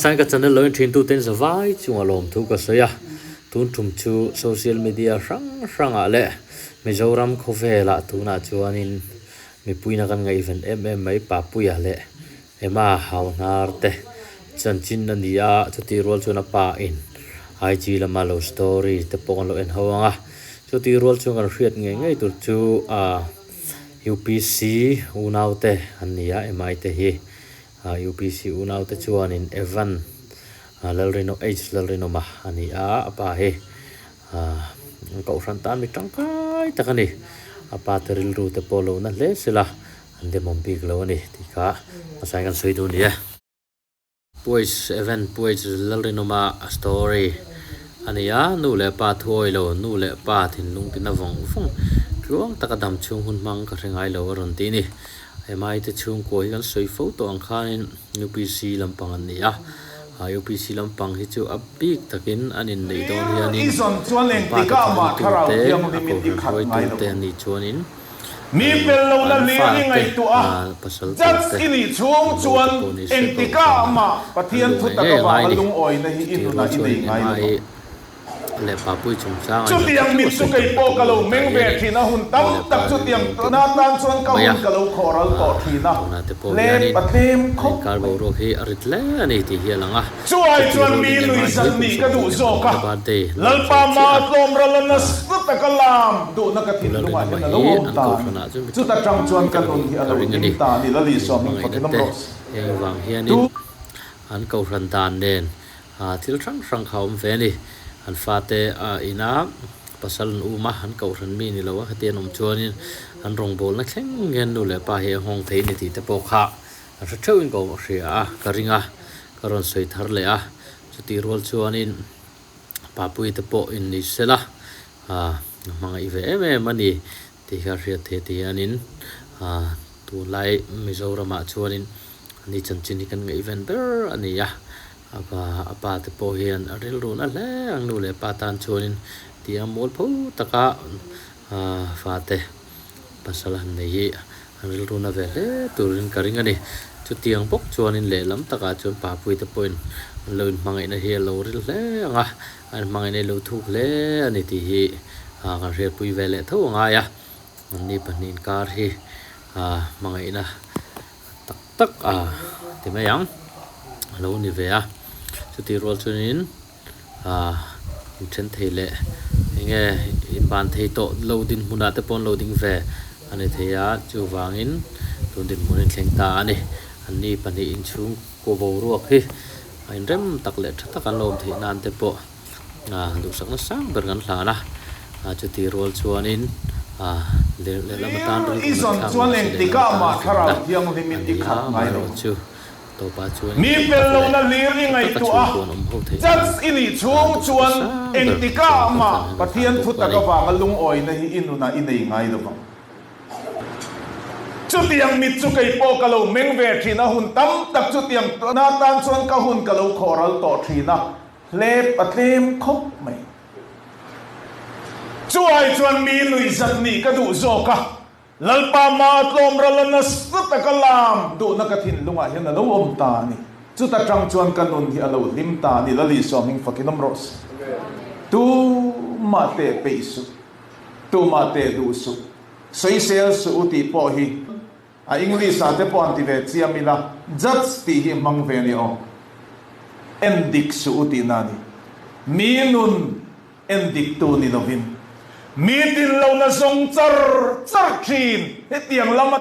Sain ka channel lo en thin tu ten zavai chunga lawmthu ka sawi a, tun tum chu social media hrang hrangah leh Mizoram khawvelah tunah chuanin mipuina kan ngaihven em em mai Papuia leh Emma Hauhnar te chanchin a ni a, chutih rual chuan a pa in IG lama lo story te pawh kan lo en ho ang a, chutih rual chuan kan hriat ngei ngei tur chu UPC unaute an ni a, Emma-i te hi. UPC unaute chuanin Evan Lalrino H Lalrinawma a ni a, a pa hi Kohhran tan mi tangkai tak a ni. A pa te rilru te pawh lo na hle sela an demawm bik lo a ni tih kha hmasain kan sawi duh a ni e. Puaih Evan Puaih Lalrinawma story a ni a, nu leh pa thuawi lo, nu leh pa thinlung tina vawng vawng tluang taka dam chhung hun hmang ka hre ngai lo a rawn ti a ni. Hemai te chhungkua hi kan sawi fo tawh ang khanin UPC lampang an ni a, UPC lampang hi chu a bik takin an inneih dawn hianin an pa te thawhrimtu te, a kohhran hruaitu te an nih chuanin an fa te, pasal tur te, an mo te pawh ni se kohhran ah an luh ngei ngei a ngai a ni. Chutih rual chuanin Emma-i leh Papui chungchang a Chutiang mit chu kei pawh ka lo meng ve thin a, hun tam tak chutiang na tan chuan ka hun ka lo khawhral tawh thin a, hlep a tlem khawp mai. Chu ai chuan mi nui zat nih ka duh zawk a, Lalpa ma tlawm ral a nasa taka lam duhna ka thinlungah hian a lo awm ta a ni. Chuta tang chuan ka nun hi a lo hlim ta a ni, Lali Sawming fakin awm rawh se. Aa thil hrang hrang kha a awm ve a ni. An fate a ina pasal an um a, an kohhran mi ni lo a, heti an awm chuanin an rawngbawlna thleng hian nu leh pa hi a nghawng thei a ni tih te pawh kha an hre theuhin ka hria a, ka ring a, ka rawn sawi thar leh a. Chutih rual chuanin Papuii te pawh in ni sela, aa hmangaih ve em em a ni tih kha hriat theih ti hianin aa tunlai Mizoramah chuanin Ani chanchin hi kan ngaihven ber a ni a, a pa a pa te pawh hian a rilru na hle ang nu leh pa tan chuanin tia mual pho taka aah fate pasal han nei hi an rilru na ve hle turin ka ring a ni. Chutiang bawk chuanin lehlam takah chuan papui te pawhin an lo inhmangaihna hi a lo ril hle ang a, an inhmangaihna hi a lo thuk hle a ni tih hi aah kan hriatpui ve leh tho a ngai a, anni pahnih inkar hi aah hmangaihna tak tak a ti mai ang a lo ni ve a chutih rual chuanin ah inthen thei leh eng nge inban thei tawh lo dinhmunah te pawh an lo ding ve a ni thei a chuvangin tun dinhmun a inthleng ta a ni anni pahnih inchhung kaw boruak hi a inrem tak leh tha tak an lo awm theih nan te pawh. Ah duhsakna sang ber kan hlan a, ah chutih rual chuanin ah lehlam atan rilru I zawn chuan engtikah mah Thlarau Thianghlimin i khat ngai lo. Chu tawpah chuanin Mi tak pel leh lohna hlir i tha taka ngaihtuah a, chhungkaw an awm ho theih nan Judge i nih ah chhung duhsakna chuan sang ber engtikah chhungkaw mah hlan kan hlan Pathian bawk thu a tak ni. avanga lungawina hi i nunah i nei ngai lo vang. Chutiang mit chu kei pawh ka lo meng ve thin a, hun tam tak chutiang na tan chuan ka hun ka lo khawhral tawh thin a. Hlep a tlem khawp mai. Chu ai chuan mi nuihzat nih ka duh zawk a, Lalpa ma tlawm ral a nasa taka lam duhna ka thinlungah hian a lo awm ta a ni. Chuta tang chuan ka nun hi a lo hlim ta a ni. Lali Isua hming fakin awm rawh se. Tumah teh peih suh, tumah teh duh suh, sawisel suh u tih pawh hi A English ah te pawh an ti ve chiam ila, judge tih hi hmang ve ni aw. En dik suh u tihna a ni. Mi nun en dik tu ni lovin, mi tin lohna zawng char char thin hetiang lama.